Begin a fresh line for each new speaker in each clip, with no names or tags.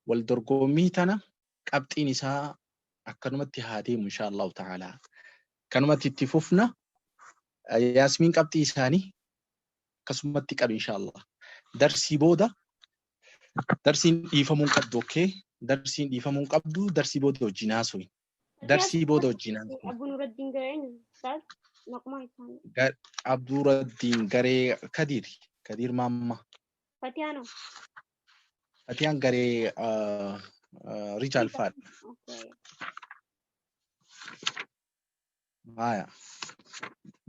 Wal dorgommii tana qabxiin isaa akkanumatti haa deemu insha Allahu ta'ala. Kanumatti itti fufna. Yaasmiin qabxii isaanii akkasumatti qabi insha Allah. Darsii booda darsiin dhiifamuu hin qabdu okkee. Darsiin dhiifamuu hin qabdu darsii booda wajjin haasofna. Darsii booda wajjin haasofna.
Abu Nuraddiin garee eenyu? Ustaaz maquma isaanii.
Abduraddiin garee Kadiir. Kadiir Maamma.
Fatiyaanoo.
Fatiyaan garee Rijaal faadha.
Okay.
Haya.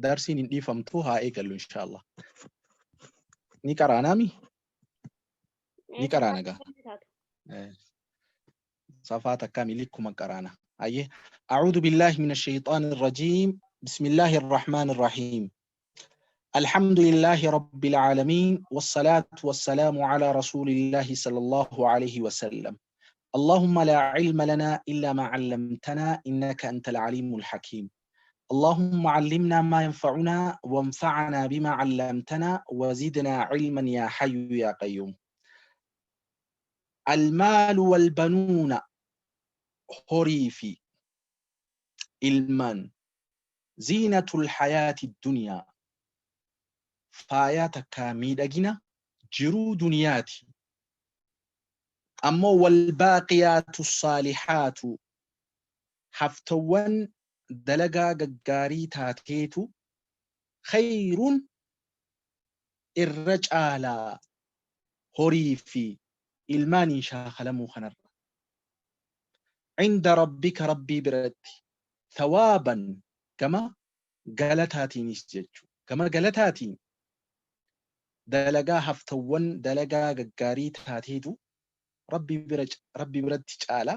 Darsiin hin dhiifamtu haa eegallu inshaallah. Ni qaraanaami? Ni qaraana gaa. Safaa takkaa milikkuma qaraana. Ayyee. A'uudhu billaahi mina shayxaani rajiim. Bismillaahi arrahmaani arrahiim. الحمد لله رب العالمين والصلاة والسلام على رسول الله صلى الله عليه وسلم اللهم لا علم لنا إلا ما علمتنا إنك أنت العليم الحكيم اللهم علمنا ما ينفعنا وانفعنا بما علمتنا وزدنا علما يا حي يا قيوم المال والبنون هريفي ilmaan ziinatul hayaati duniyaa faayaa takkaa miidhagina jiruu duniyaati. Ammoo walbaaqiyaatu saalihaatu haftowwan dalagaa gaggaarii taateetu khayrun irra caalaa horii fi ilmaaniin shaakalamuu kanarra. Inda rabbika rabbii biratti thawaaban gama galataatiinis jechu gama galataatiin dalagaa haftawwan dalagaa gaggaarii taateetu rabbi bira rabbi biratti caala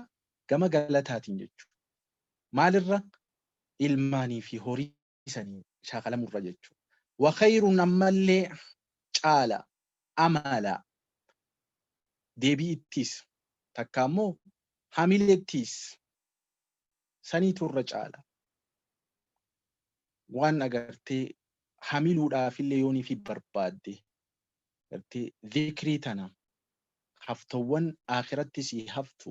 gama galataatiin jechu maalirra ilmaanii fi horii sanii shaakalamurra jechu wa khayrun ammallee caala amala deebii ittiis takka ammoo hamilettiis saniitu irra caala. Waan agartee hamiluudhaafillee yoonii fi barbaadde gartee zikrii tana haftawwan akhiratti sii haftu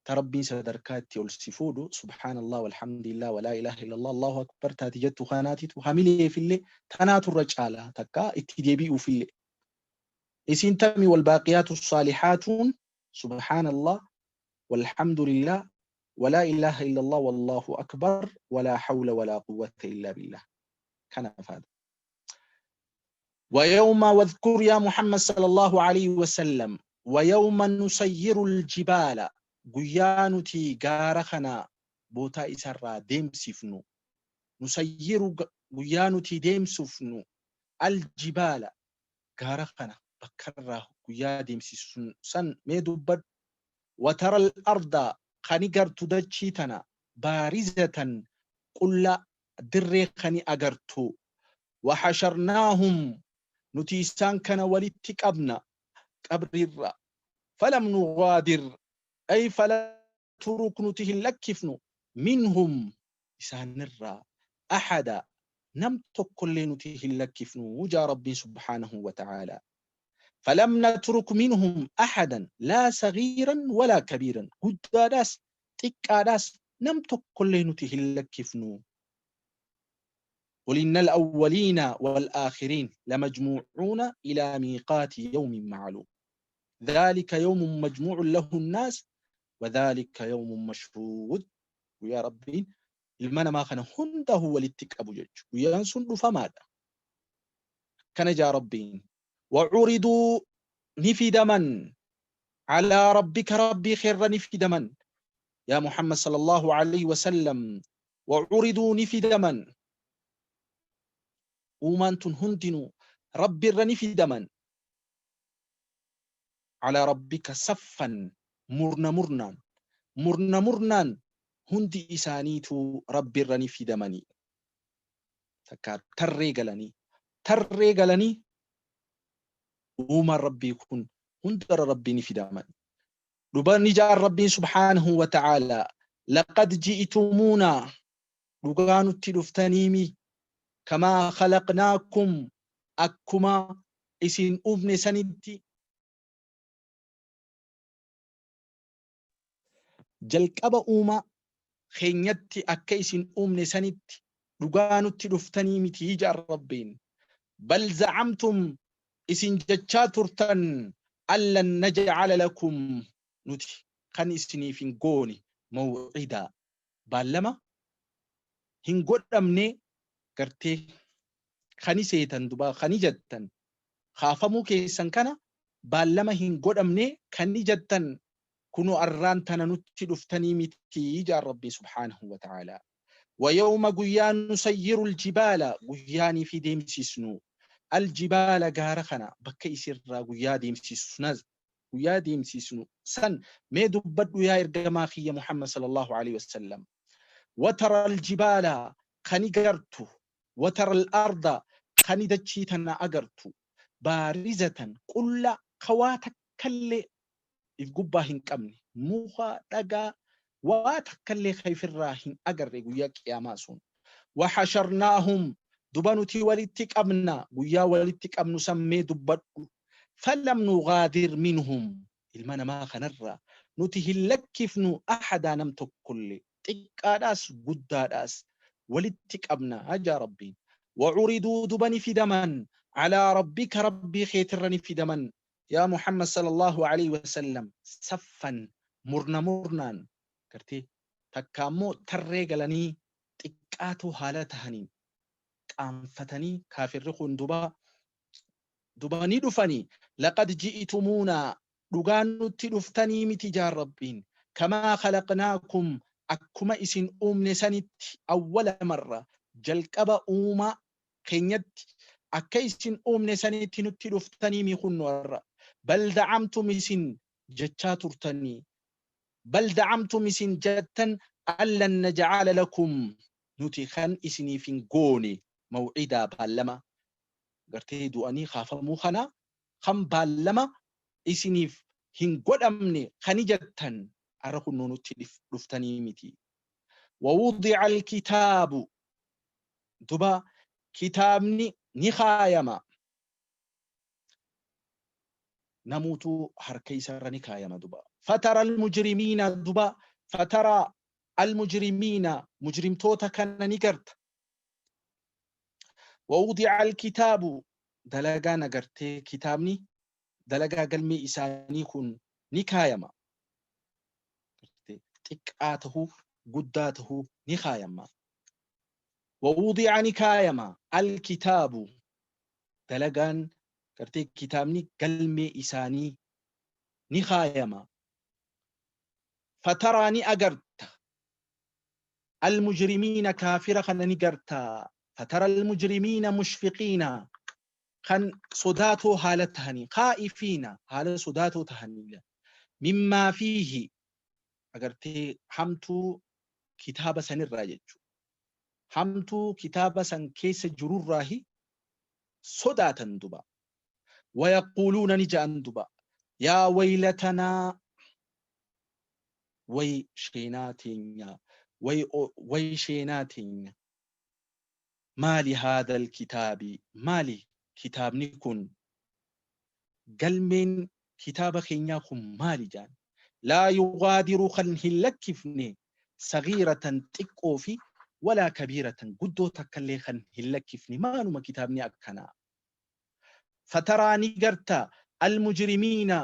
ta rabbiin sadarkaa itti ol si fuudhu subhaanallah walhamdulillah walaa ilaaha illallah allahu akbar taati jettu kanaatitu hamileefillee tanaatu irra caala takka itti deebi'uufillee. Isiin tami walbaaqiyaatu saalihaatuun subhaanallah walhamdulillah walaa ilaaha illallah wallahu akbar walaa hawla walaa quwwata illaa billah. Kana faadha. ويوم واذكر يا محمد صلى الله عليه وسلم ويوم نسير الجبال guyyaa nuti gaara kana bootaa isarraa deemsifnu nusayyiru guyyaa nuti deemsifnu aljibaala gaara kana bakkarraa guyyaa deemsisu san mee dubbadhu watara al-arda kani gartu dachii tana baarizatan qulla dirree kani agartu wahasharnaahum nuti isaan kana walitti qabna qabriirra falam nugaadir ay fala turuk nuti hin lakkifnu minhum isaanirraa ahada nam tokkollee nuti hin lakkifnu jaa rabbiin subhaanahu wa ta'aalaa falam natruk minhum ahadan laa sagiiran walaa kabiiran guddaadhaas xiqqaadhaas nam tokkollee nuti hin lakkifnu قل إن الأولين والآخرين لمجموعون إلى ميقات يوم معلوم ذلك يوم مجموع له الناس وذلك يوم مشهود ويا ربي ilma namaa kana hundahu walitti qabu jechu guyyaan sun dhufamaadha kana jaa rabbiin wacuriduu ni fidaman calaa rabbika rabbii keerra ni fidaman yaa muhammad sallallahu alaihi wasallam wacuriduu ni fidaman uumaan tun hundinuu rabbi irra ni fidaman calaa rabbika saffan murna murnaan murna murnaan hundi isaaniitu rabbi irra ni fidamanii takka tarree galanii tarree galanii uumaan rabbii kun hundarra rabbii ni fidaman duba ni jaan rabbiin subhaanahu wa ta'aalaa laqad ji'tumuuna dhugaa nutti dhuftaniimi kamaa khalaqnaakum akkuma isin uumne sanitti. Jalqaba uumaa keenyatti akka isin uumne sanitti dhugaa nutti dhuftanii miti jaan Rabbiin. Bal zacamtum, isin jechaa turtan, allan najcala lakum, nuti kan isiniif hin goone, mawcidaa, baallama hin godhamne gartee kani seetan duba kani jettan, kaafamuu keessan kana baallama hin godhamne kani jettan, kunoo arraan tana nutti dhuftanii miti jaan Rabbii subhaanahu wa ta'aalaa. Wayawma, guyyaa, nusayyiru aljibaala, guyyaanii fi deemsisnu, aljibaala, gaara kana bakka isirraa guyyaa deemsisnu san mee dubbadhu yaa ergamaa kiyya Muhammad sallallahu alaihi wasallam. Watara aljibaala, kani gartu, watara al-arda, kani dachii tana agartu, baarizatan, qulla kawaa takkallee if gubbaa hin qabne, muka, dhagaa, waa takkallee kayfirraa hin agarre guyyaa qiyaamaa sun. Waxasharnaahum, duba nuti walitti qabna, guyyaa walitti qabnu san mee dubbadhu. Falam nugaadir minhum, ilma namaa kanarraa nuti hin lakkifnu, ahadaa, nam tokkollee, xiqqaadhaas guddaadhaas walitti qabna ajaa Rabbiin. Wacuriduu, duba ni fidaman, calaa rabbika, Rabbii keetirra ni fidaman yaa Muhammad sallallahu alaihi wasallam, saffan, murna murnaan gartee, takka ammoo tarree galanii xiqqaatoo haala tahaniin qaanfatanii kaafirri kun duba ni dhufanii. Laqad ji'itumuunaa, dhugaan nutti dhuftanii miti jaan Rabbiin, kamaa khalaqnaakum, akkuma isin uumne sanitti, awwala marra, jalqaba uumaa keenyatti akka isin uumne sanitti nutti dhuftanii mi kunnu har'a. Bal zacamtum, isin jechaa turtanii, bal zacamtum, isin jettan, allan najcala lakum, nuti kan isiniif hin goone, mawcidaa, baallama gartee du'anii kaafamuu kana kan baallama isiniif hin godhamne kani jettan arra kunnoo nutti dhuftanii miti. Wawudica alkitaabu, duba kitaabni ni kaayama, namuutu harka isarra ni kaayama. Duba fatara almujrimiina, duba fatara almujrimiina, mujrimtoota kana ni garta. Wawudica alkitaabu, dalagaan agartee kitaabni dalagaa galmee isaanii kun ni kaayama, xiqqaa tahuu guddaa tahuu ni kaayama. Wawudica, ni kaayama, alkitaabu, dalagaan gartee kitaabni galmee isaanii ni kaayama. Fataraa, ni agarta, almujrimiina, kaafira kana ni garta. Fatara almujrimiina mushfiqiina, kan sodaatoo haala tahanii, khaa'ifiina, haala sodaatoo tahanii, mimmaa fiihi, agartee hamtuu kitaaba sanirraa jechu, hamtuu kitaaba san keessa jirurraahi sodaatan. Duba wayaquuluuna, ni ja'an duba, yaa waylatanaa, way sheenaa teenya, way sheenaa teenya, maali haadha alkitaabi, maali kitaabni kun, galmeen kitaaba keenyaa kun maali jaan. Laa yugaadiru, kan hin lakkifne, sagiiratan, xiqqoo fi, walaa kabiiratan, guddoo takkallee kan hin lakkifne, maaluma kitaabni akkanaa? Fataraa, ni garta, almujrimiina,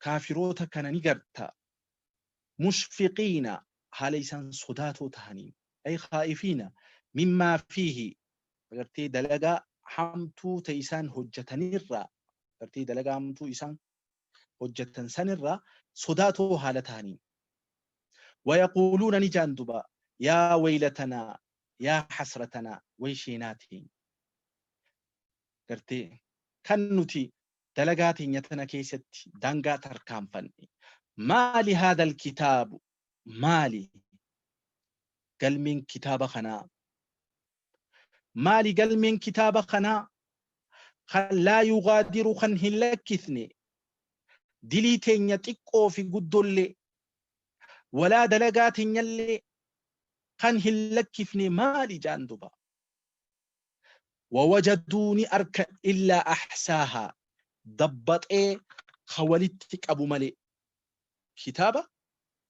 kaafiroota kana ni garta, mushfiqiina, haala isaan sodaatoo tahaniin, ay khaa'ifiina mimmaa fiihi, agartee dalagaa hamtuu ta isaan hojjetanirraa, agartee dalagaa hamtuu isaan hojjetan sanirraa sodaatoo haala tahaniin. Wayaquuluuna, ni jaan duba, yaa waylatanaa, yaa hasratanaa, way sheenaa teenya, gartee kan nuti dalagaa teenya tana keessatti daangaa tarkaanfanne, maali haadha alkitaabu, maali galmeen kitaaba kanaa, maali galmeen kitaaba kanaa kan laa yugaadiru, kan hin lakkifne, dilii teenya xiqqoo fi guddollee, walaa dalagaa teenyallee kan hin lakkifne maali jaan duba. Wawajaduu, ni arka, illaa ahsaahaa, dabbaxee ka walitti qabu malee kitaaba.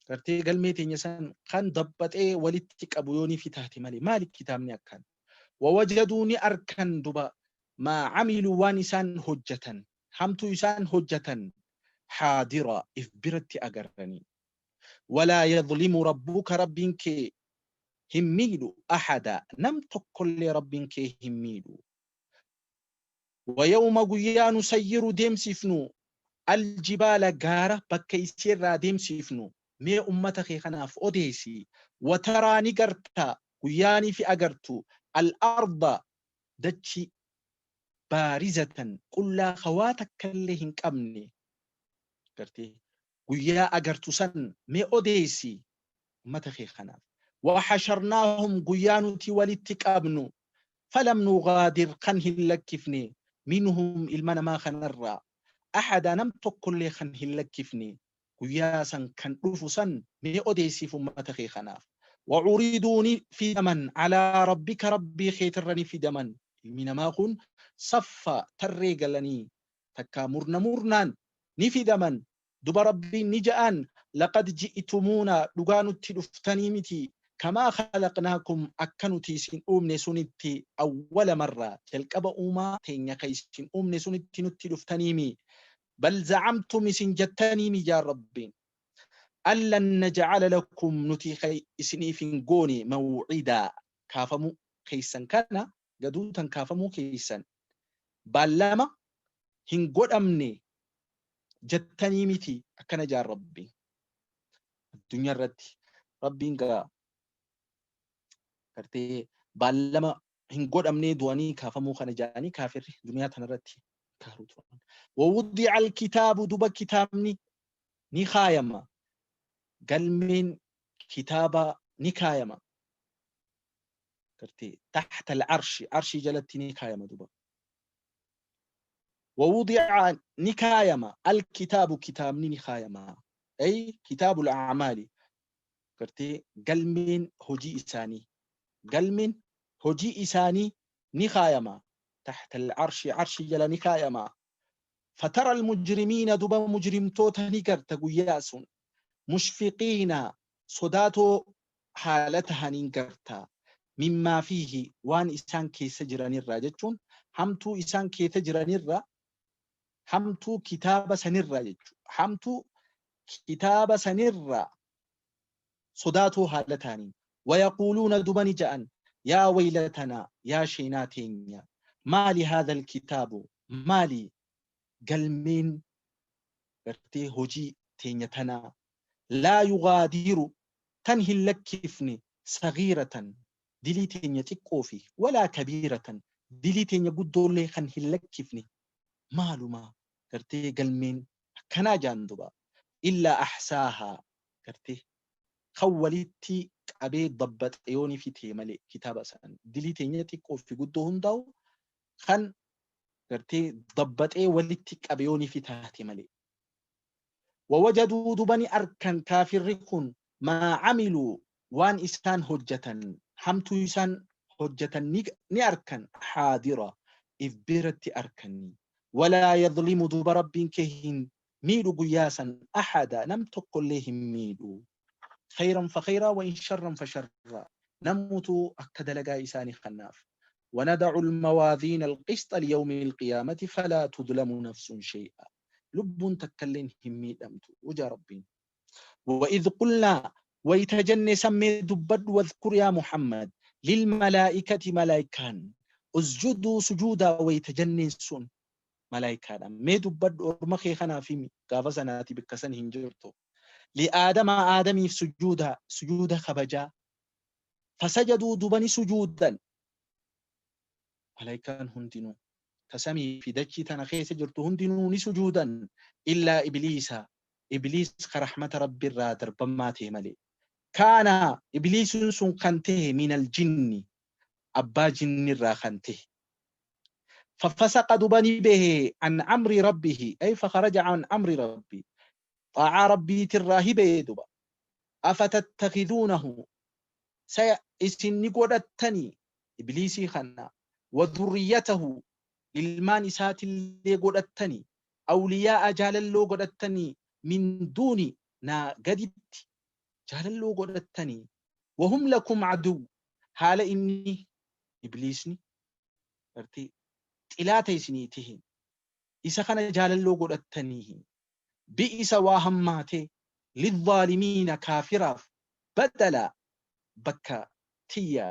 Gartee galmee teenya san kan dabbaxee walitti qabu yoo ni fitaate malee maali kitaabni akkan? Wawajaduu ni arkan duba maa camiluu waan isaan hojjatan hamtuu isaan hojjatan haadira if biratti agarranii. Walaa yadlimu rabbuka rabbiin kee hin miidhu ahada nam tokkollee rabbiin kee hin miidhu. Wayawma guyyaa nusayyiru deemsifnu aljibaala gaara bakka isiirraa deemsifnu mee ummata kee kanaaf odeessi. Wataraa ni garta guyyaanii fi agartu al-arda dachi baarizatan qullaa hawaa takkallee hin qabne gartee guyyaa agartu san mee odeessi ummata kee kanaaf. Waxasharnaahum guyyaa nuti walitti qabnu falam nugaadir kan hin lakkifne minhum ilma namaa kanarraa ahada nam tokkollee kan hin lakkifne guyyaa san kan dhufu san mee odeessiif ummata kee kanaaf. Wacuriduu ni fidaman alaa rabbika rabbii keetirra ni fidaman ilmi namaa kun saffa tarree galanii takkaa murna murnaan ni fidaman duba rabbiin ni ja'an laqad ji'tumuuna dhugaa nutti dhuftanii miti kamaa khalaqnaakum akka nuti isin uumne sunitti awwala marra jalqaba uumaa teenya ka isin uumne sunitti nutti dhuftaniimi bal zacamtum isin jettaniimi jaan rabbiin allan najcala lakum nuti isiniif hin goone mawcidaa kaafamuu keessan kana gaduutan kaafamuu keessan baallama hin godhamne jettanii miti akkana jaan rabbiin addunyaa irratti rabbiin gaa gartee baallama hin godhamnee du'anii kaafamuu kana jedhanii kaafirri duniyaa tanarratti kaaruu turan. Wawudi'a alkitaabu duba kitaabni ni kaayama. Galmeen kitaaba ni kaayama. Gartee taxta al'arshi arshii jalatti ni kaayama duba. Wawudi'a ni kaayama alkitaabu kitaabni ni kaayama. Ay kitaabu al'acmaali. Gartee galmeen hojii isaanii. Galmeen hojii isaanii ni kaayama. Taxta al'arshi arshii jala ni kaayama. فترى المجرمين دبا مجرمتوتا نيغرتا قياسون مشفقين صداتو حالتها نيغرتا مما فيه وان إسان كيس جراني الراجتون همتو إسان كيس جراني الرا همتو كتاب سنرا همتو كتاب سنرا صداتو حالتها ويقولون دبا نجأن يا ويلتنا يا شيناتين ما لهذا الكتاب مالي galmeen gartee hojii teenya tanaa laa yugaadiru tan hin lakkifne sagiiratan dilii teenya xiqqoo fi walaa kabiiratan dilii teenya guddoollee kan hin lakkifne maaluma gartee galmeen akkanaa jaan duba illaa ahsaahaa gartee kan walitti qabee dabbaxe yoonii fi ta'e malee kitaaba san dilii teenya xiqqoo fi guddoo hundaa'u kan gartee dabbaxee walitti qabe yoonii fi taate malee. Wawajaduu dubani arkan kaafirri kun maa camiluu waan isaan hojjetan hamtuu isaan hojjetan ni arkan haadira if biratti arkanii. Walaa yadlimu duba rabbiin kee hin miidhu guyyaa san ahada nam tokkollee hin miidhu. Khayran fa khayraa wa in sharran fa sharraa. Namutu akka dalagaa isaanii kanaaf. وندع الموازين القسط ليوم القيامة فلا تظلم نفس شيئا لب تكلين همي دمت وجا ربين وإذ قلنا ويتجن سمي دبد واذكر يا محمد للملائكة ملائكان اسجدوا سجودا ويتجن سن ملائكان مي دبد أرمخي خنا في قافزناتي بكسن هنجرتو لآدم آدمي سجودا سجودا خبجا فسجدوا دبني سجودا ملائكان هندنو تسمي في دجي تنخيس جرت هندنو سجودا إلا إبليس إبليس كرحمة ربي الرادر بما ملي كان إبليس سنقنته من الجن أبا جن الراخنته ففسق دبني به عن أمر ربه أي فخرج عن أمر ربي طاع ربي تراهبه دبا أفتتخذونه سيئسن قدتني إبليسي خنا وذريته ilmaan isaatillee godhattanii awliyaa jaalalloo godhattanii min duuni naa gaditti Jaalalloo godhattanii wahum lakum aduw haala inni ibliisni gartee xilaata isinii tihin isa kana jaalalloo godhattanii bi'isa waa hammaatee lidhaalimiina kaafiraaf badala bakka tiyya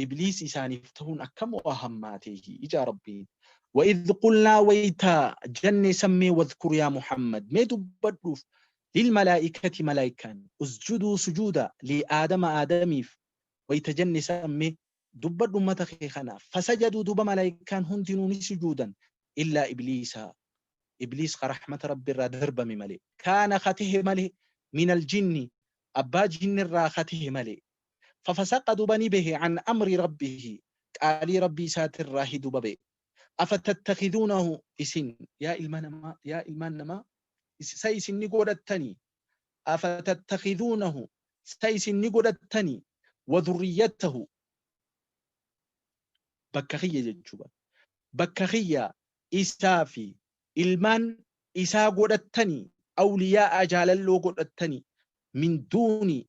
ibliis isaaniif tahuun akkam waa hammaatee ijaa Rabbiin. وإذ قلنا ويتا جن سمي واذكر يا محمد ما دبدوف للملائكة ملائكان اسجدوا سجودا لآدم آدميف ويتجن سمي دبدو متخيخنا فسجدوا دب ملائكان هندنون سجودا إلا إبليس إبليس رحمة ربي الرا درب ملي كان خته ملي من الجن أبا جن الرا خته ملي ففسق دبني به عن أمر ربه قال ربي ساتر راهي دببه أفتتخذونه إسن يا إلمان ما يا إلمان ما سيسن نقولتني أفتتخذونه سيسن نقولتني وذريته بكخية جنشوبة بكخية إسافي إلمان إسا قولتني أولياء جاللو قولتني من دوني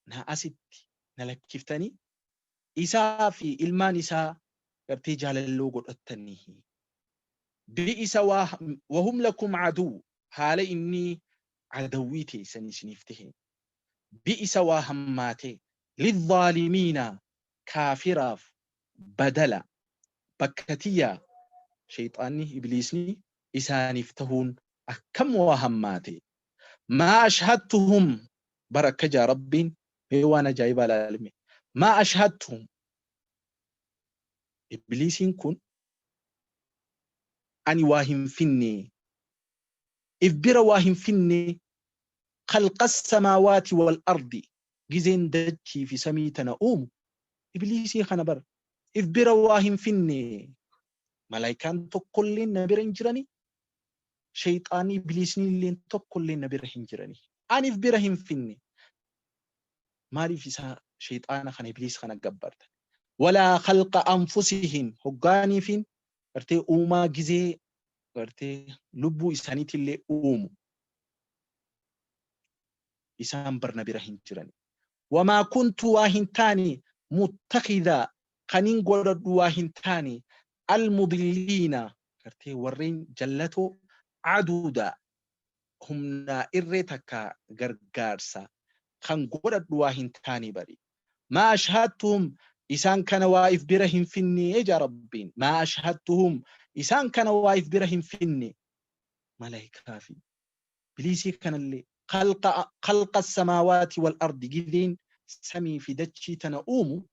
نا أسد نلكفتني إسافي إلمان إسا gartee jaalalloo godhattanii bi'isa wahum lakum aduu haala inni adawwii teessan isiniif tahe bi'isa waa hammaate lidhaalimiina kaafiraaf badala bakka tiyya shayxaanni ibliisni isaaniif tahuun akkam waa hammaate maa ashhadtuhum barakka jaa Rabbiin mee waan ajaa'ibaa laalime maa ashhadtuhum Ibliisiin kun ani waa hin finne if bira waa hin finne khalqa samaawaati wal ardi gizeen dachii fi samii tana uumu ibliisii kana bara if bira waa hin finne malaayikaan tokkolleen na bira hin jirani shayxaanni ibliisni illeen tokkolleen na bira hin jirani ani if bira hin finne maaliif isaa shayxaana kana ibliis kana gabbarta ولا خلق أنفسهم هجاني فين قرتي أوما جزي قرتي لبو إسانيت اللي أومو إسان برنا برهن جراني وما كنت واهنتاني متخذا قنين قرد واهنتاني المضلين قرتي ورين جلتو عدودا هم نائرتك غرغارسا خن قرد واهنتاني بري ما أشهدتهم إسان كان واقف برهم فيني إجا ربين ما أشهدتهم إسان كان واقف برهم فيني ملائكة في بليسي كان اللي خلق السماوات والأرض جذين سمي في دتشي تنأومو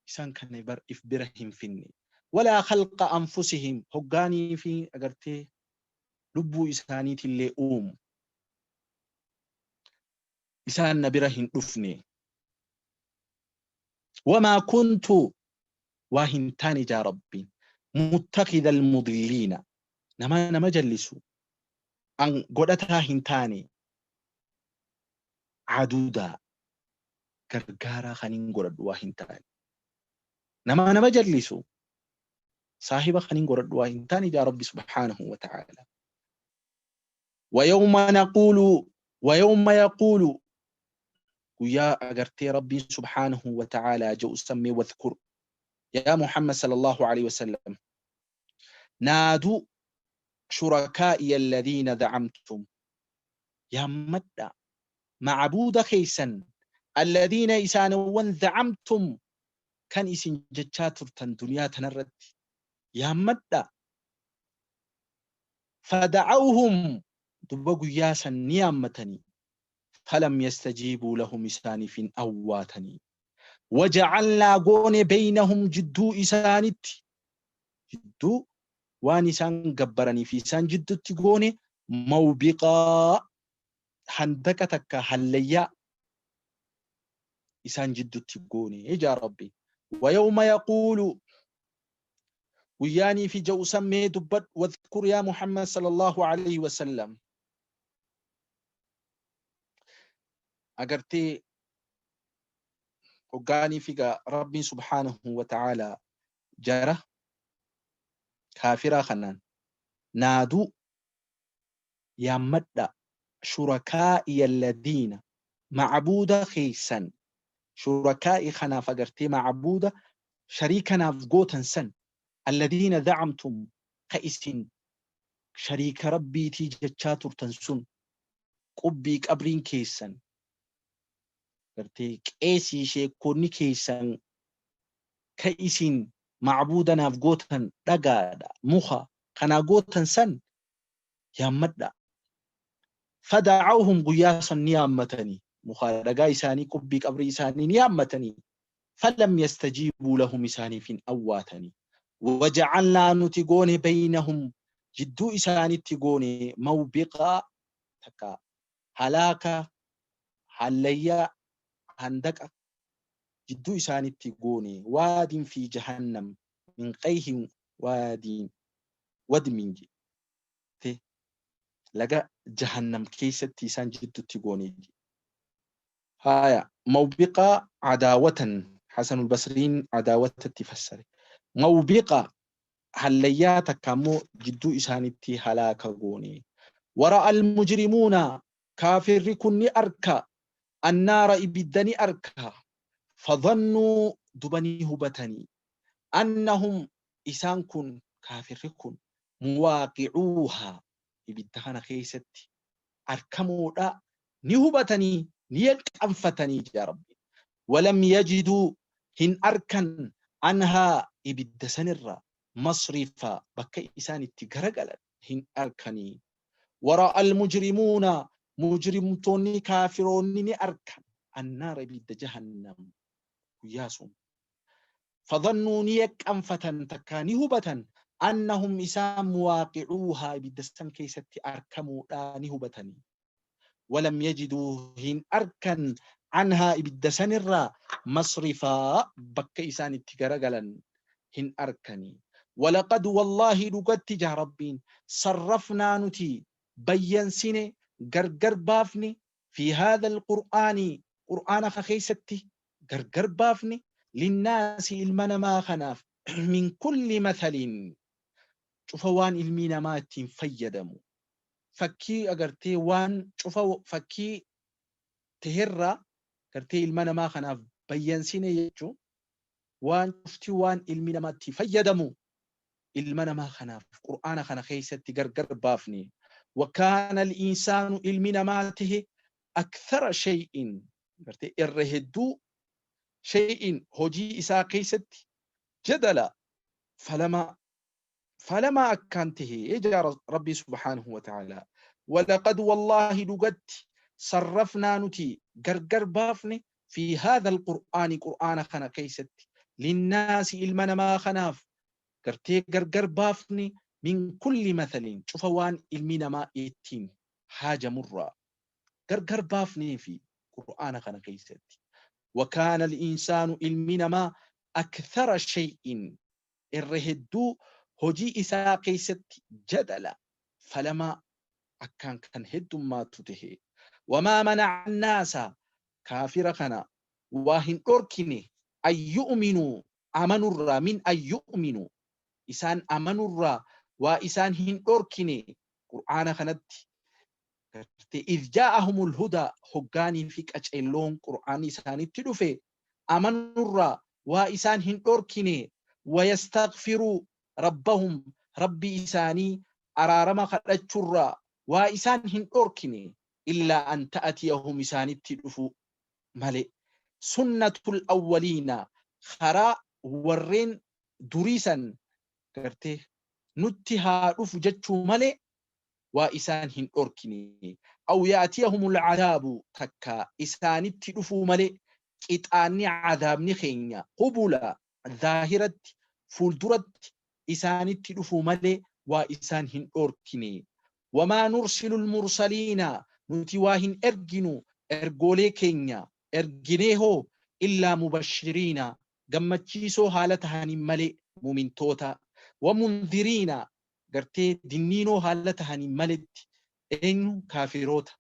إسان كان إف برهم فيني ولا خلق أنفسهم هجاني في أجرتي لبو إسانيت اللي أوم إسان نبرهن دفني وما كنت واهنتان جا ربي متخذ المضلين نما نمجلس أن قدتها هنتاني عدودا غرغارا خنين قرد واهنتاني نما نمجلس صاحب خنين قرد واهنتاني جا ربي سبحانه وتعالى ويوم نقول ويوم يقول ويا أجرتي ربي سبحانه وتعالى جو سمي واذكر يا محمد صلى الله عليه وسلم نادوا شركائي الذين زعمتم يا مدى معبود خيسا الذين إسانوا زعمتم كان إسن جتشاتر دنيا تنرد يا مدى فدعوهم دبقوا ياسا نيامتني فلم يستجيبوا لهم إسانف أواتني وجعلنا قون بينهم جدو إسانت جدو وانسان قبرني في إسان جدو تقوني موبقا حندكتك هليا إسان جدو تقوني إجا ربي ويوم يقول وياني في جو سمي دبت واذكر يا محمد صلى الله عليه وسلم أجرتي وقاني فيك ربي سبحانه وتعالى جرى كافرة خنان نادو يا مدى شركائي الذين Macbuuda keessan shurakaa'i kanaaf agartee macbuuda shariikanaaf gootan san, alladiina zacamtum, ka isin shariika Rabbiitii jechaa turtan sun, qubbii qabriin keessan gartee qeesii sheekkoonni keessan ka isin macbuudanaaf gootan dhagaadha muka kanaa gootan san yaammadha. Fada'awhum, guyyaa san ni yaammatanii mukaa dhagaa isaanii, qubbii qabrii isaanii ni yaammatanii. Falam yastajiibuu lahum, isaaniif hin awwaatanii. Wajacalnaa, nuti goone, baynahum, jidduu isaanitti goone, mawbiqaa takka halaaka hallayyaa handaqa jidduu isaanitti goone, waadin fi jahannam min qayhin waadiin wadmin jette, laga jahannam keessatti isaan jiddutti goone. Haya, mawbiqaa cadaawatan, Hasanul Basriin cadaawatatti fassare. Mawbiqa hallayyaa takka ammoo jidduu isaanitti halaaka goone. Wara'a almujrimuuna, kaafirri kun ni arka, annaara, ibidda ni arka. Fadhannuu, dubanii hubatanii, annahum, isaan kun kaafirri kun, muwaaqicuuhaa, ibidda kana keessatti arkamuudha ni hubatanii, ni yaqqanfatanii jaa Rabbi. Walam yajiduu, hin arkan, anhaa, ibidda sanirra, masrifa, bakka isaan itti garagalan hin arkanii. Wara'a almujrimuuna, mujrimtoonni kaafiroonni ni arkan, annaara, ibidda jahannam guyyaa sun. Fadhannuu, ni yaqqanfatan takkaa ni hubatan, annahum, isaan, muwaaqicuuhaa, ibidda san keessatti arkamuudha ni hubatanii. Walam yajiduu, hin arkan, anhaa, ibidda sanirraa, masrifaa, bakka isaan itti garagalan hin arkanii. Walaqad wallaahi, dhugatti jaa Rabbiin, sarrafnaa, nuti bayyansine, gargar baafne, fi haadha alqur'aani, qur'aana ka keessatti gargar baafne, linnaasi, ilma namaa kanaaf, min kulli mathalin, cufa waan ilmii namaa ittiin fayyadamu, fakkii agartee waan cufa fakkii teherraa gartee ilma namaa kanaaf bayyansine jechuu, waan cufti waan ilmi namaa itti fayyadamu ilma namaa kanaaf qur'aana kana keessatti gargar baafne. Wakaana al-insaanu, ilmi namaa tahe, akthara shay'in, gartee irra hedduu, shay'in, hojii isaa keessatti, jadala, falama, falamaa akkaan tahe jaa Rabbii subhaanahu wa ta'ala. Walaqad wallaahi, dhugatti, sarrafnaa, nuti gargar baafne, fi haadha alqur'aani, qur'aana kana keessatti, linnaasi, ilma namaa kanaaf gartee gargar baafne, min kulli mathalin, cufa waan ilmi namaa ittiin haajamurraa gargar baafnee fi qur'aana kana keessatti. Wakaana al-insaanu, ilmi namaa, akthara shay'in, irra hedduu hojii isaa keessatti, jadala, falamaa akkaan kan heddummaatu tahe. Wamaa manaca annaasa, kaafira kana waa hin dhorkine, an yu'minuu, amanurraa, min an yu'minuu, isaan amanurraa waa isaan hin dhorkine qur'aana kanatti gartee, idh jaa'ahumul hudaa, hoggaanii fi qaceelloon qur'aanni isaanitti dhufe amanurraa waa isaan hin dhorkine, wayastaghfiruu rabbahum, Rabbii isaanii araarama kadhachurraa waa isaan hin dhorkine, illaa an ta'atiyahum, isaanitti dhufu male, sunnatul awwaliina, karaa warreen durii san gartee nutti haa dhufu jechuu malee waa isaan hin dhorkine, aw yaatiyahumul cadaabu, takka isaanitti dhufuu malee qixaanni cadaabni keenya, qubula, zaahiratti, fuulduratti isaanitti dhufuu malee waa isaan hin dhorkine. Wamaa nursilu lmursaliina, nuti waa hin erginu ergoolee keenya, erginee hoo, illaa mubashiriina, gammachiisoo haala tahaniin malee mumintoota, wamundiriina, gartee dinniinoo haala tahaniin maletti eenyu kaafiroota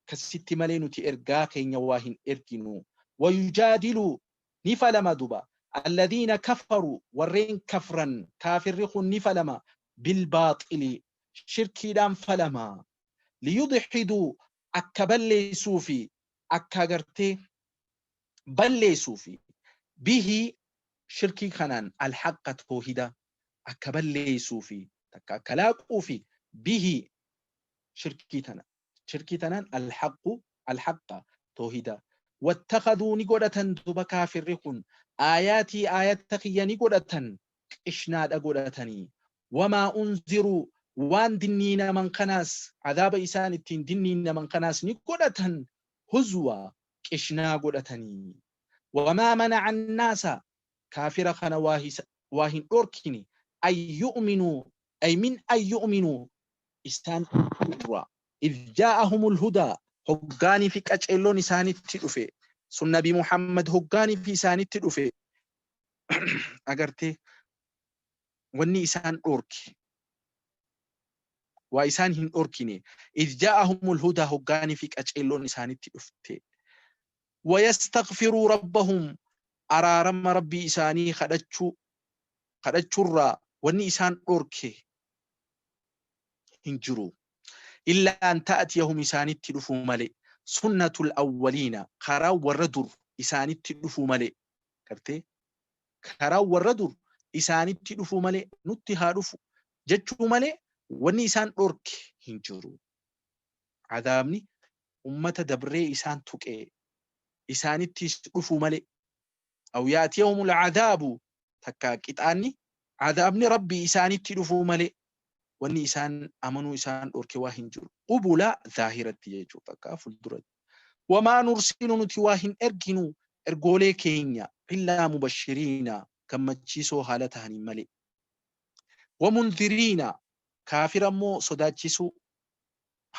kasitti malee nuti ergaa keenya waa hin erginu. Wayujaadilu, ni falama duba, alladhiina kafaru, warreen kafran, kaafirri kun ni falama, bilbaaxili, shirkiidhaan falama, liyudhiduu, akka balleessuu fi Akka agartee balleessuufi bihi shirkii kanaan alhaqqa toohida akka balleessuufi takka akka laaquufi bihi shirkii tana shirkii tanaan alhaqqu alhaqqa toohida wattakaduu ni godhatan duba kaafirri kun aayaatii aayata kiyya ni godhatan qishnaadha godhatanii wamaa unziruu waan dinniinaman kanaas cadaaba isaan ittiin dinniinaman kanaas ni godhatan huzwa qishnaa godhatanii wamaa manaca annaasa kaafira kana waa hin dhorkine an yu'minuu ay min an yu'minuu isaan irraa idh jaa'ahumul hudaa hoggaanii fi qaceelloon isaanitti dhufe sun nabi Muhammad hoggaanii fi isaanitti dhufe agartee wanni isaan dhorke waa isaan hin dhorkine idh jaa'ahumul hudaa hoggaanii fi qaceelloon isaanitti dhufte wayastaghfiruu rabbahum araarama rabbii isaanii kadhachuurraa wanni isaan dhorke hin jiru illaa an ta'atiyahum isaanitti dhufuu malee sunnatul awwaliina karaa warra dur isaanitti dhufuu malee gartee karaa warra dur isaanitti dhufuu malee nutti haa dhufu jechuu malee wanni isaan dhorke hin jiru. Adaabni ummata dabree isaan tuqee isaanittis dhufuu malee aw yaatiyahumul adaabu takka qixaanni adaabni rabbii isaanitti dhufuu malee wanni isaan amanuu isaan dhorke waa hin jiru. Qubula zaahiratti jechuudha takka fuulduratti. Wamaa nursilu nuti waa hin erginu ergoolee keenya illaa mubashiriina gammachiisoo haala tahaniin malee. Wamundhiriina kaafira immoo sodaachisuu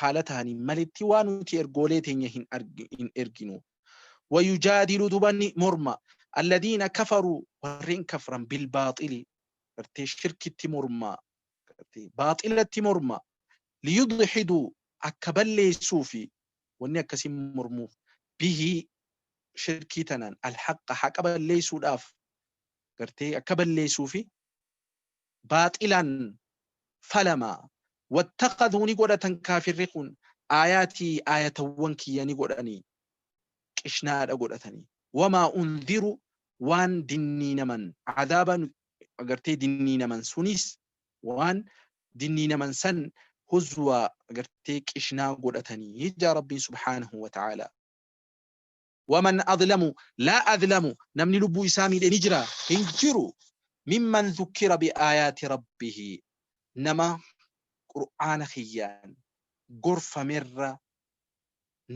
haala tahaniin maletti waa nuti ergoolee teenya hin erginu. Wayujaadilu dubanni morma alladhiina kafaruu warreen kafran bilbaaxili gartee shirkitti morma gartee baaxilatti morma liyudhiduu akka balleessuufi wanni akkasiin mormuuf bihii shirkii tanaan alhaqqa haqa balleessuudhaaf gartee akka balleessuufi baaxilaan falama wattaqaduu ni godhatan kaafirri kun aayaatii aayatawwan kiyya ni godhanii qishnaadha godhatanii wamaa unziru waan dinniinaman cadaaba agartee dinniinaman sunis waan dinniinaman san huzwa agartee qishnaa godhatanii jaa rabbiin subhaanahu wa ta'aalaa. Waman adlamu laa adlamu namni lubbuu isaa miidhe ni jira hin jiru mimman dhukkira biaayaati rabbihi nama qur'aana kiyyaan gorfamerra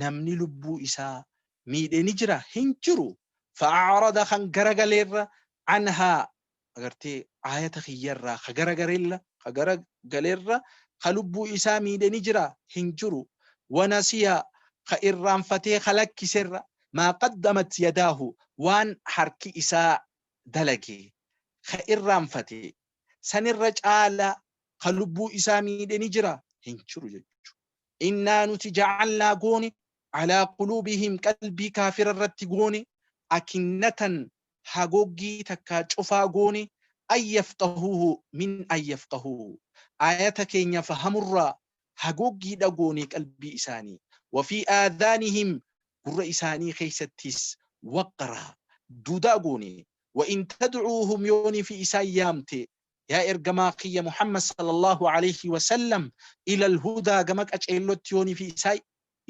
namni lubbuu isaa miidhe ni jira hin jiru fa'aarada kan garagaleerra anhaa agartee aayata kiyyarraa ka garagaleerra ka garagaleerra ka lubbuu isaa miidhe ni jira hin jiru wanasiya ka irraanfatee ka lakkiserra maa qaddamat yadaahu waan harki isaa dalage ka irraanfate sanirra caala ka lubbuu isaa miidhe ni jira hin jiru jechuudha. Innaa nuti jacalnaa goone calaa quluubihim qalbii kaafira irratti goone akinnatan hagoggii takkaa cufaa goone an yafqahuuhu min an yafqahuuhu aayata keenya fahamurraa hagoggiidha goone qalbii isaanii wafii aadaanihim gurra isaanii keessattis waqraa duudaa goone وإن تدعوهم يوني في إسان يامتي يا إرجما قي محمد صلى الله عليه وسلم إلى الهدى جمك أجلت يوني في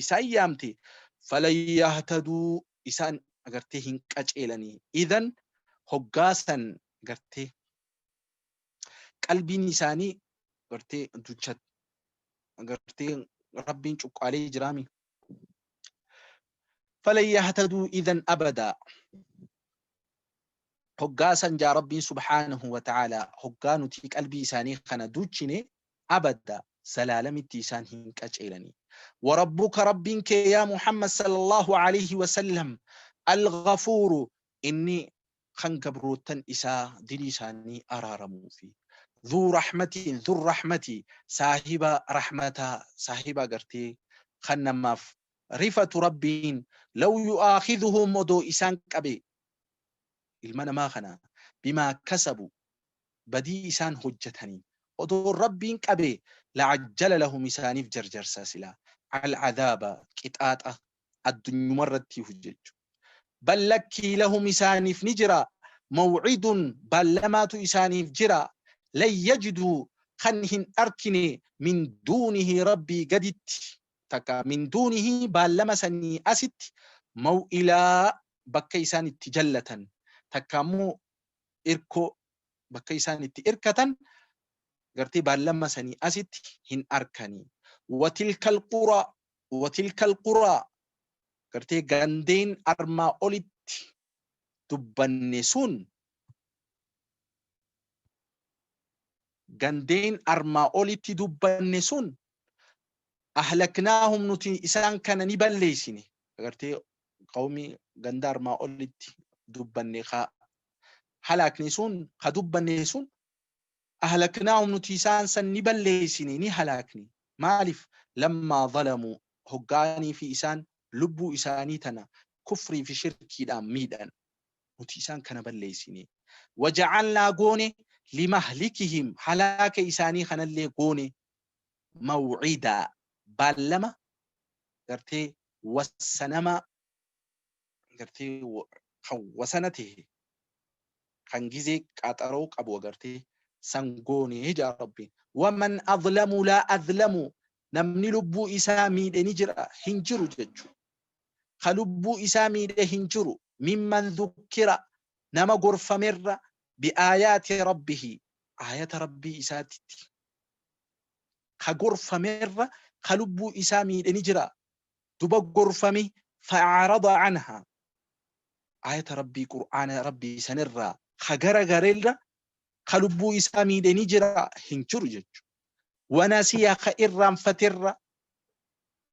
إسان يامتي فلن يهتدوا إسان أجرتهن أجلني إذن هجاسا أجرتي قلبي نساني أجرتي دوشت أجرتي ربي نشك عليه جرامي فلن يهتدوا إذن أبدا هجاسا جا ربي سبحانه وتعالى هجانو تيك قلبي إساني خنا دوتشيني أبدا سلالم التيسان هنك أجيلني وربك ربك يا محمد صلى الله عليه وسلم الغفور إني خنقبروتن إسا دليساني أرارمو في ذو رحمة ذو الرحمة صاحب رحمة صاحب قرتي خنماف رفة ربين لو يؤاخذهم مدو إسان كبي ilma namaa kana bimaa kasabu badii isaan hojjetanii odoo rabbiin qabe la'ajjala lahum isaaniif jarjarsa sila al'adaaba qixaaxa Addunyumarratti jechuudha. Bal lakkii lahum isaaniif ni jira. Mawcidun ballamaatu isaaniif jira. Lan yajiduu kan hin arkine min duunihi rabbii gaditti takka min duunihi baallama sanii asitti maw'ilaa bakka isaan itti jallatan takka ammoo irkoo bakka isaan itti irkatan gartee baallama sanii asitti hin arkanii. Watilkal quraa watilkal quraa gartee gandeen armaa olitti dubbanne sun gandeen armaa olitti dubbanne sun ahlaknaahum nuti isaan kana ni balleessine agartee qawmii ganda armaa olitti dubbanne ka halaakne sun ka dubbanne sun ahlaknaahum nuti isaan san ni balleessine ni halaakne maaliif lammaa zalamuu hoggaanii fi isaan lubbuu isaanii tana kufrii fi shirkiidhaan miidhan nuti isaan kana balleessine wajacalnaa goone limahlikihim halaaka isaanii kanallee goone mawcidaa baallama gartee wasanama gartee kan wasana tahe kan gizee qaxaroo qabu agartee san goone jaa rabbiin waman adlamu laa adlamu namni lubbuu isaa miidhe ni jira hin jiru jechu ka lubbuu isaa miidhe hin jiru mimman dhukkira nama gorfamerra biaayaati rabbihi aayata rabbii isaatitti ka gorfamerra ka lubbuu isaa miidhe ni jira duba gorfame fa'arada anha aayata rabbii qur'aana rabbii sanirraa ka garagarerra ka lubbuu isaa miidhe ni jira hin jiru jechu wanasiya ka irraanfaterra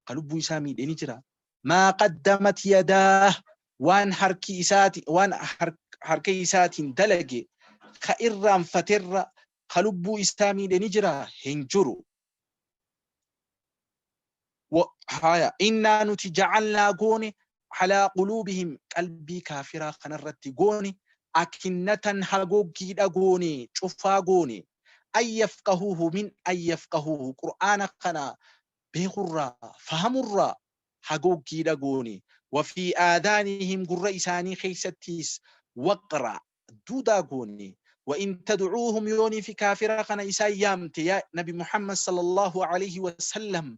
ka lubbuu isaa miidhe ni jira maa qaddamat yadaah waan harki isaati waan harka isaatiin dalage ka irraanfaterra ka lubbuu isaa miidhe ni jira hin jiru. Haya innaa nuti jacalnaa goone calaa quluubihim qalbii kaafiraa kanarratti goone akinnatan hagooggiidha goone cufaa goone an yafqahuuhu min an yafqahuuhu qur'aana kana beekurraa fahamurraa hagooggiidha goone وفي آذانهم قر إساني خيستيس وقرا دودا goone وإن تدعوهم يوني في كافرة كان إسايامت يا نبي محمد صلى الله عليه وسلم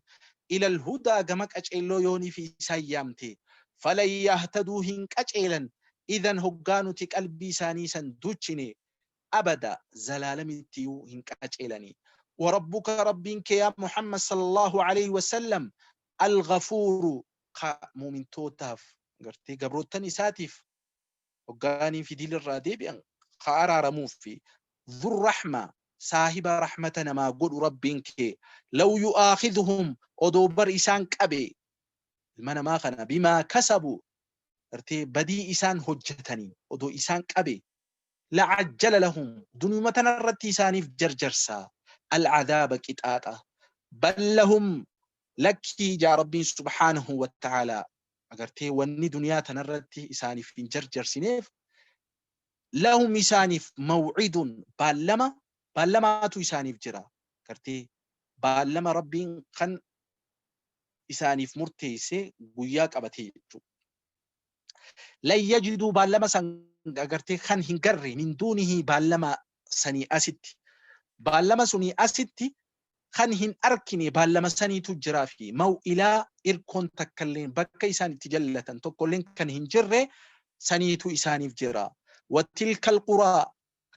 إلى الهدى قمك أجئلو يوني في إسايامت فلن يهتدوا هنك أجئلا إذن هقانو تقلبي ساني سندوچني أبدا زلالمتيو هنك أجئلني وربك ربك يا محمد صلى الله عليه وسلم الغفور مؤمن توتاف قرتي قبروتني ساتف وقاني في ديل الرادي خارا رموفي ذو الرحمة صاحب رحمتنا ما قل ربك لو يؤاخذهم أدوبر إسان كأبي المنا ما خنا بما كسبوا ارتي بدي إسان هجتني أدو إسان كأبي لعجل لهم دنيمتنا الرتي إساني في جرجرسا العذاب كتاتا بل لهم لكي جا ربي سبحانه وتعالى أقرتي وني دنيا تنرتي إساني في جرجر سنيف لهم إساني موعد بالما بالما تو إساني في جرا أقرتي بالما ربي خن إساني في مرتيسي قياك أبتي لا يجدوا بالما سن أقرتي خن هنقري من دونه بالما سني أستي بالما سني أستي خن هن أركني بالما سني تجرا في موئلا إركون تكلين بكا إساني تجلة تقولين كان هنجر سني تو إساني فجرا وتلك القرى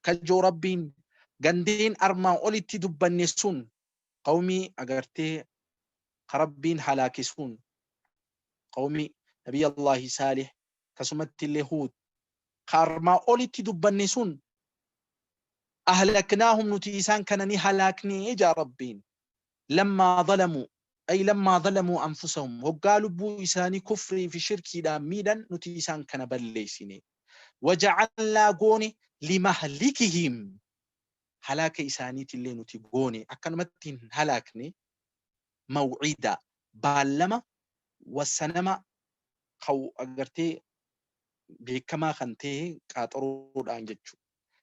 كجو ربين غندين أرما أولي دبنسون قومي أغرتي خربين هلاكسون قومي نبي الله صالح كسمت اليهود خرما أولي دبنسون أهلكناهم نتيسان كانني هلاكني إجا ربين لما ظلموا أي لما ظلموا أنفسهم وقالوا بو إساني كفري في شركي دا ميدا نتيسان كان بليسيني وجعلنا قوني لمهلكهم هلاك إساني تلي نتي قوني أكنمتين هلاكني موعدا بالما والسنما خو أغرتي بكما خنتي قاطرود أنجتشو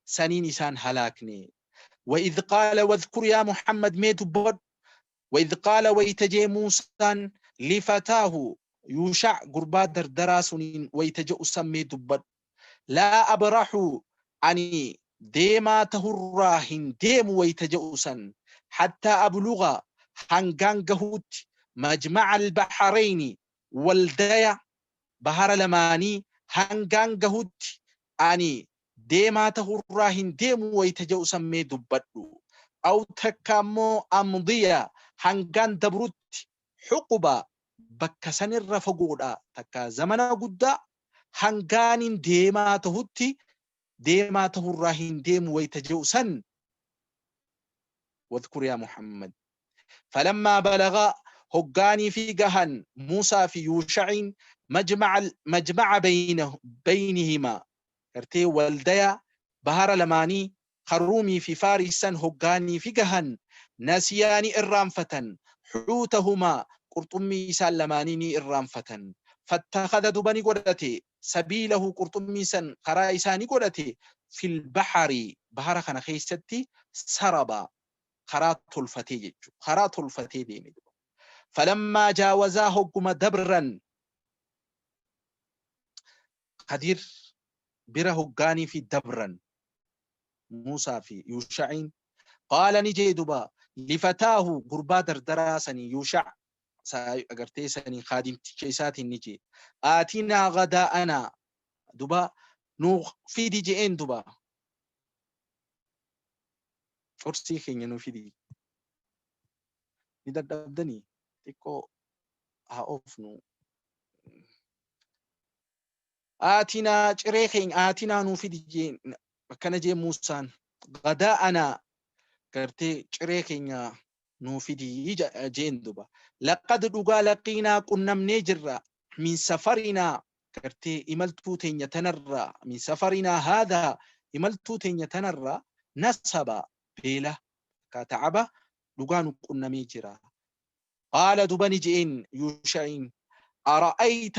سنين إسان هلاكني وإذ قال واذكر يا محمد ميت بود وإذ قال ويتجي موسى لفتاه Yuushac gurbaa dardaraa suniin wayta je'u san mee dubbadhu. Laa abrahu ani deemaa tahurraa hin deemu wayta je'u san hattaa abluga hangaan gahutti majmaca albaharayni waldaya bahara lamaanii hangaan gahutti ani deemaa tahurraa hin deemu wayta je'u san mee dubbadhu. Aw takka ammoo amdiya hangaan dabrutti huquba bakka sanirra fagoodha takka zamana guddaa hangaanin deemaa tahutti deemaa tahurraa hin deemu wayta je'u san واذكر يا محمد فلما بلغ هقاني في قهن موسى في يوشع مجمع بينهما كرتي والديا بهر لماني خرومي في فارسا هقاني في قهن نسياني إرامفة حوتهما قرطمي سلمانيني إرامفة فاتخذ دبني قدتي سبيله قرطمي سن قرائساني قدتي في البحر بحر خنا خيستي سربا خرات الفتي خرات الفتي ديمي فلما جاوزاه قم دبرا قدير بره قاني في دبرا موسى في يوشعين قال نجي دبا لفتاه قربا دردراسني يوشع أغرتيسني خادم تشيسات نجي آتنا غداءنا دبا نو في دي جين دبا قرصي خين نو في دي ندبدني تيكو هاوفنو آتنا شريخين آتنا نو في دي جين كان جي موسى غداءنا كرتي شريخين نو في دي جين دبا لقد دغا لقينا كنا منجرا من سفرنا كرتي إملتو تنرى من سفرنا هذا إملتو تنرى نسبا بيلا كتعبا دغا كنا ميجرا قال دبني جئين يوشعين أرأيت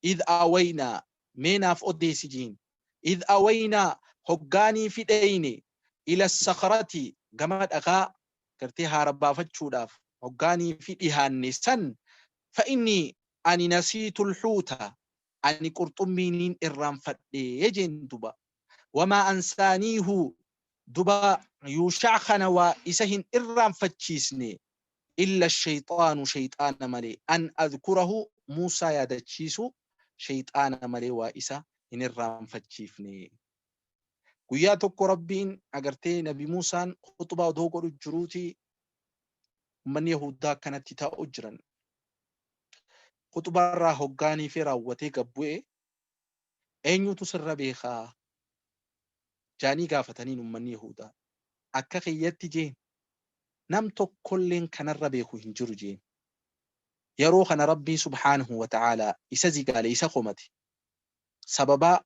إذ أوينا مين في أوديسجين إذ أوينا هقاني في ديني إلى الصخرة جماد أغا كرتيها ربا فتشوداف هقاني في إهان سن فإني أني نسيت الحوت أني قرطمين إرام فتيجين دبا وما أنسانيه دبا يوشعخنا وإسهن إرام فتشيسني إلا الشيطان شيطان ملي أن أذكره موسى يادتشيسو شيطان ملي وإسا إن إرام فتشيفني guyyaa tokko rabbiin agartee nabi Muusaan khutbaa odoo godhu jiruuti ummanni Yahudaa akkanatti taa'u jiran. Khutbaa irraa hoggaanii fi raawwatee gabbu'e eenyutu sirra beekaa jaanii gaafataniin ummanni Yahudaa. Akka kiyyatti jeen nam tokkolleen kanarra beeku hin jiru jeen. Yeroo kana rabbiin subhaanahu wa ta'aalaa isa zigaale isa komate. Sababaa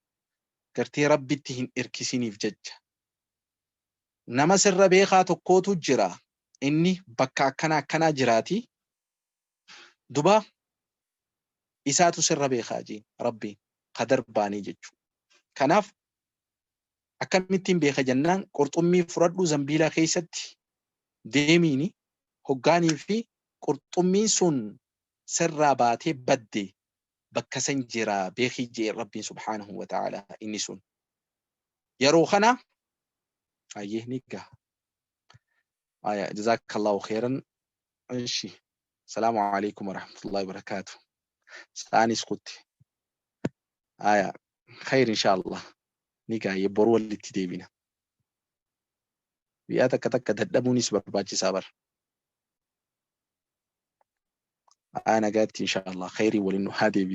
gartee rabbitti hin irkisiniif jecha. Nama sirra beekaa tokkootu jira. Inni bakka akkana akkanaa jiraati. Duba isaatu sirra beekaa jeen rabbiin qadar baanii jechuudha. Kanaaf akkamittiin beeka jennaan qurxummii fudhadhu zambiilaa keessatti deemiini hoggaanii fi qurxummiin sun sirraa baatee badde bakka san jira beekii jee rabbiin subhaanahu wa ta'ala inni sun. Yeroo kana ayyee ni gaha. Aya jazakallahu khairan. Ishi. Salaamu alaikum warahmatullahi wabarakatuh. Sa'anis kutti. Aya khair inshallah. Ni gaha boru walitti deebina. Biyyaa takka takka dadhabuunis barbaachisaa bara. Aya nagaatti inshallah khairii waliin nu haa deebisu.